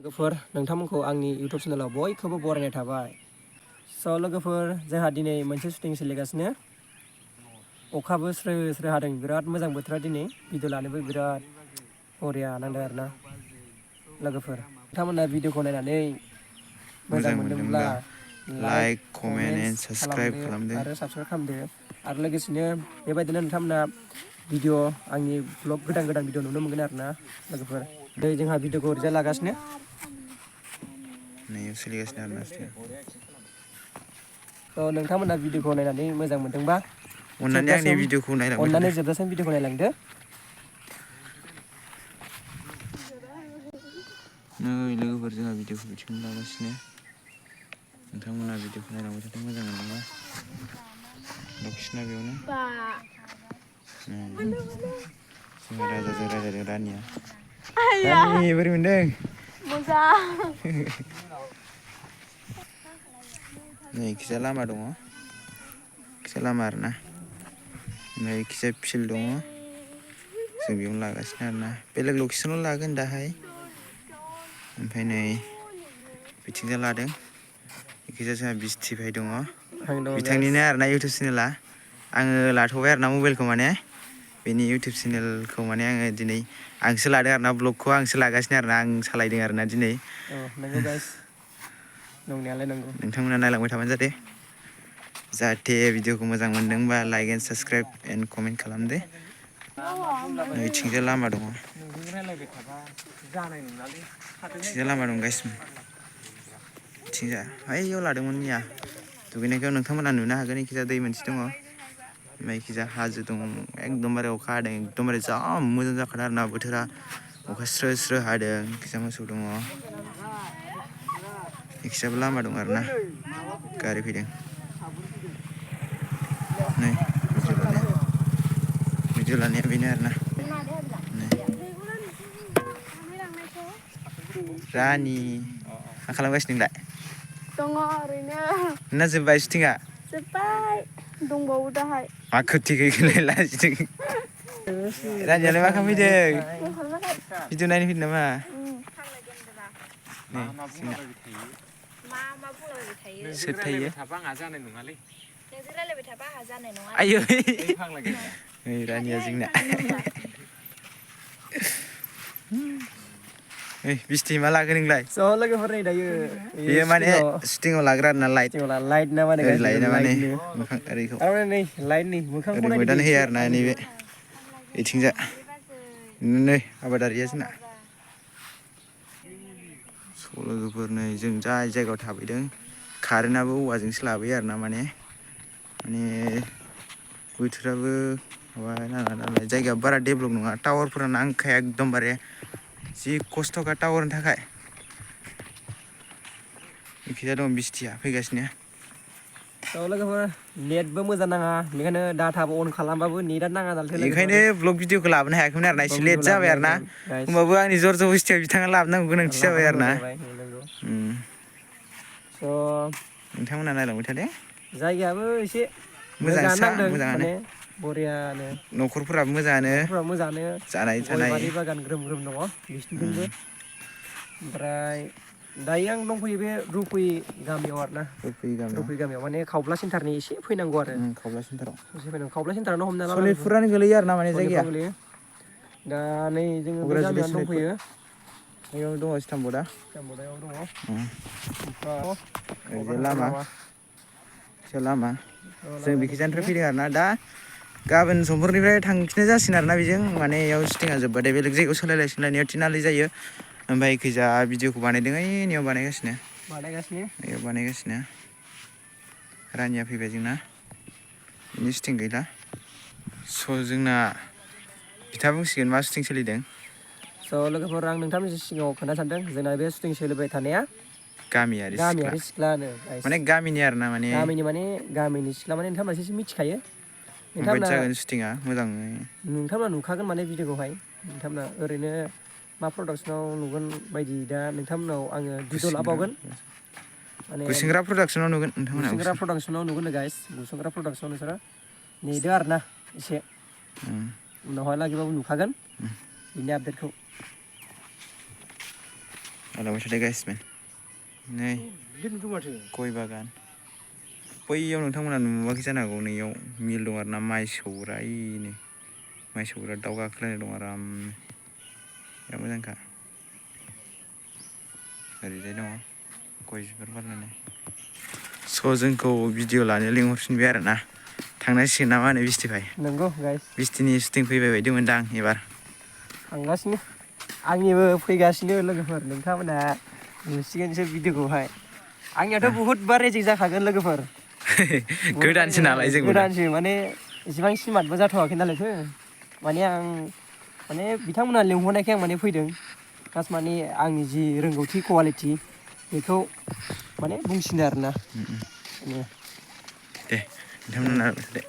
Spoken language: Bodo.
लोगोफोर नोंथांमोनखौ आंनि इउट्युब चेनेलाव बयखौबो बरायनाय थाबाय। स' लोगोफोर जोंहा दिनै मोनसे शुटिं सोलिगासिनो। अखाबो स्रो स्रो हादों, बिराद मोजां बोथोरा दिनै। भिडिअ लानोबो बिराद बरिया नांदों आरोना लोगोफोर। नोंथांमोना भिडिअखौ नायनानै मोजां मोनदोंब्ला like, comment comments and subscribe खालामदो खालामदो। आरो साबसक्राइब खालामदो। आरो लोगोसेनो बेबायदिनो नोंथांमोना भिडिअ आंनि ब्लग गोदान भिडिअ नुनो मोनगोन आरोना लोगोफोर। दै जोंहा भिडिअखौ ओरैजाय लागासिनो। नै सोलिगासिनो आरोना थ' नोंथांमोना भिडिअखौ नायनानै मोजां मोनदोंबा अननानै आंनि जोबजासिम भिडिअखौ नायलांबाय थादो। अननानै जोबजासिम भिडिअखौ नायलांदो। नै लोगोफोर जोंहा भिडिअखौ बिथिं लागासिनो। नोंथांमोना भिडिअखौ नायलांबाय थादो मोजां मोनदोंबा। लकेसना बेयावनो। जोंहा राजाजों राजाजों रानिया। रानि बोरै मोनदों? मोजां। नै इखिजा लामा दङ। इखिजा लामा आरोना। ओमफ्राय इखिजा फिल्ड दङ। जों बेयावनो लागासिनो आरोना। बेलेग लकेसनाव लागोन दाहाय। ओमफ्राय नै बिथिंजाय लादों। इखिजा जोंहा बिस्थिबाय दङ। आं दङ गाइस। बिथांनिनो आरोना इउटुब चेनेला। आङो लाथ'बाय आरोना मबाइलखौ माने। बेनि इउटुब चेनेलखौ माने आङो दिनै आंसो लादों आरोना ब्लगखौ आंसो लागासिनो आरोना। आं सालायदों आरोना दिनै। औ नंगौ गाइस। नंनायालाय नंगौ। नोंथांमोना नायलांबाय थाबानो जादो। जाहाथे भिडिअखौ मोजां मोनदोंबा like and subscribe and comment खालामदो। नै इथिंजाय लामा दङ। नोंजों रायलायबाय थाबा जानाय नङालै। इथिंजाय लामा दं गाइस। इथिंजा ओइयाव लादोंमोन मैया। दुगैनायखौ नोंथांमोना नुनो हागोन। इखिजा दै मोनसे दङ। ओमफ्राय इखिजा हाजो दं। एकदमबारे अखा हादों। एकदमबारे जा मोजां जाखादों आरोना बोथोरा। अखा स्रो स्रो हादों। इखिजा मोसौ दङ। इखिजाबो लामा दं आरोना। गारि फैदों। नै भिडिअ लानाया बेनो आरोना। नै रानि मा खालामगासिनो नोंलाय? दङ ओरैनो। नोंना जोब्बाय सुटिंआ? जोब्बाय दंबावो दाहाय। मा खोथेखो इखोलाय लाजिदों। रानियालाय मा खालामफैदों? भिडिअ नायनो फैदों नामा? नै जोंना। मा बुंलाबाय थायो? सोर थायो? थाबा आंहा जानाय नङालै। नोंजों रायलायबाय थाबा आंहा जानाय नङा। आयै नै रानिया जोंना। ओइ बिस्थि मा लागोन नोंलाय? स' लोगोफोर नै दायो बेयो माने सुटिंआव लाग्रा आरोना लाइट। लाइट ना मा होनो ओरै गाइस लायो बेखौ ना माने लाइटनो। मोखां ओरैखौ आरो नै लाइटनि मोखांखौ ओरै नायदो दे मोदान होयो एसे आरोना आंनिखौ। नैबे इथिंजा नै आबादारिया जोंना। स' लोगोफोर नै जों जाय जायगायाव थाफैदों कारेन्टआबो औवाजोंसो लाबोयो आरोना माने बोथोराबो माबा नालाय जायगायाबो बारा डेभलप नङा। टावारफोरा नांखाया एकदमबारे जि खस्थ'खा टावारनि थाखाय। इखिजा दं बिस्थिया फैगासिनो। स' लोगोफोर नेटबो मोजां नाङा बेखायनो डाटाबो अन खालामबाबो नेटआ नाङा नालाय लोगोफोर। ओंखायनो ब्लग भिडिअखौ लाबोनो हायाखैमोन आरोना एसे लेट भिडिअ जाबाय लाबोनो आरोना। हायाखैमोन गाइस। होमबाबो आंनि जर जबस्थियाव बिथाङा लाबोनांगौ गोनांथि जाबाय लाबोनांगौ आरोना। जाबाय नंगौ। स' नोंथांमोना नायलांबाय थादो। जायगायाबो एसे मोजाङानो मोजांसा नांदों मोजाङानो माने बरियानो। न'खरफोराबो मोजाङानो न'खरफ्रा मोजाङानो जानाय गय थानाय बारि बागान ग्रोम ग्रोम दङ बिसिनिथिंबो। ओमफ्राय दायो आं दंफैयो बे रुपि गामियाव आरोना। रुपि गामियाव माने खावब्ला सेन्टारनि एसे फैनांगौ आरो। खावब्ला सेन्टाराव ससे फैनांगौ खावब्ला सेन्टारानो हमना ला लोगोफोर सनितपुरानो गोलैयो आरोना माने जायगाया सनितपुराव गोलैयो। दा नै जोङो बे क'क्राझारनि गामियावनो सनितपुर दंफैयो। बेयाव दङ सिथामबर्डआ सितामबर्डाव दङ। ओरैजाय लामा लामा जों बेखिजानिफ्राय फैदों आरोना दा गाबोन समफोरनिफ्राय थांफिननाय जासिगोन आरोना बेजों माने इयाव सुटिंआ जोब्बाथाय बेलेग जायगायाव सोलायलायसिनलायनायाव थिनालि जायो। ओमफ्राय एखैजा भिडिअखौ बानायदों ओइनियाव बानायगासिनो। बेयाव बानायगासिनो रानिया फैबाय जोंना। बिनि सुटिं गैला। स' जोंना बिथाङा बुंसिगोन मा सुटिं सोलिदों। स' लोगोफोर आं नोंथांमोननि सिगाङाव खोन्थानो सानदों जोंना बे सुटिं सोलिबाय थानाया गामियारि सिख्ला होनो गाइस। माने गामिनि आरोना गामिनि माने गामिनि सिख्ला माने नोंथांमोनासो एसे मिथिखायो। माबायदि नोंथांमोना जागोन सुटिंआ मोजाङै नुखागोन माने भिडिअखौहाय नोंथांमोना ओरैनो मा प्रडाक्सनाव नुगोन बायदि दा नोंथांमोनाव आङो भिडिअ लाबावगोन। माने गुसेंग्रा प्रडाक्सनाव नुगोन नोंथांमोना गुसेंग्रा प्रडाक्सनाव नुगोन गाइस गुसेंग्रा प्रडाक्सनाव नोंसोरो नेदो आरोना एसे उनावहाय लागिबाबो नुखागोन बिनि आपडेटखौ। आलाबाय थादो गाइसमोन नै गय बागान बैयाव नोंथांमोना नुवाखै जानो हागौ नैयाव मिल दं आरो ना माइ सौरायनो माइ सौग्रा दाउ गाखोलायनाय दं आराम बिराद मोजांखा ओरैजाय दङ गय बिबार बारनानै स' जोंखौ भिडिअ लानो लिंहरफिनबाय आरो ना थांनांसिगोन ना मा होनो बिस्टि भाइ नंगौ गाइस बिस्टिनि सुटिं फैबाय बायदि मोनदां एबार थांगासिनो आंनिबो फैगासिनो लोगोफोर नोंथांमोना नुसिगोनसो भिडिअखौहाय आंनियाथ' बहुद बार रेजेक्ट जाखागोन लोगोफोर गोदानसो नालाय जोंबो दा गोदानसो माने इसिबां स्मार्टबो जाथ'वाखै नालायथो माने आं माने बिथांमोना लिंहरनायखाय आं माने फैदों प्लास माने आंनि जि रोंगौथि कुवालिटि बेखौ माने बुंसिनो आरोना दे नोंथांमोना दे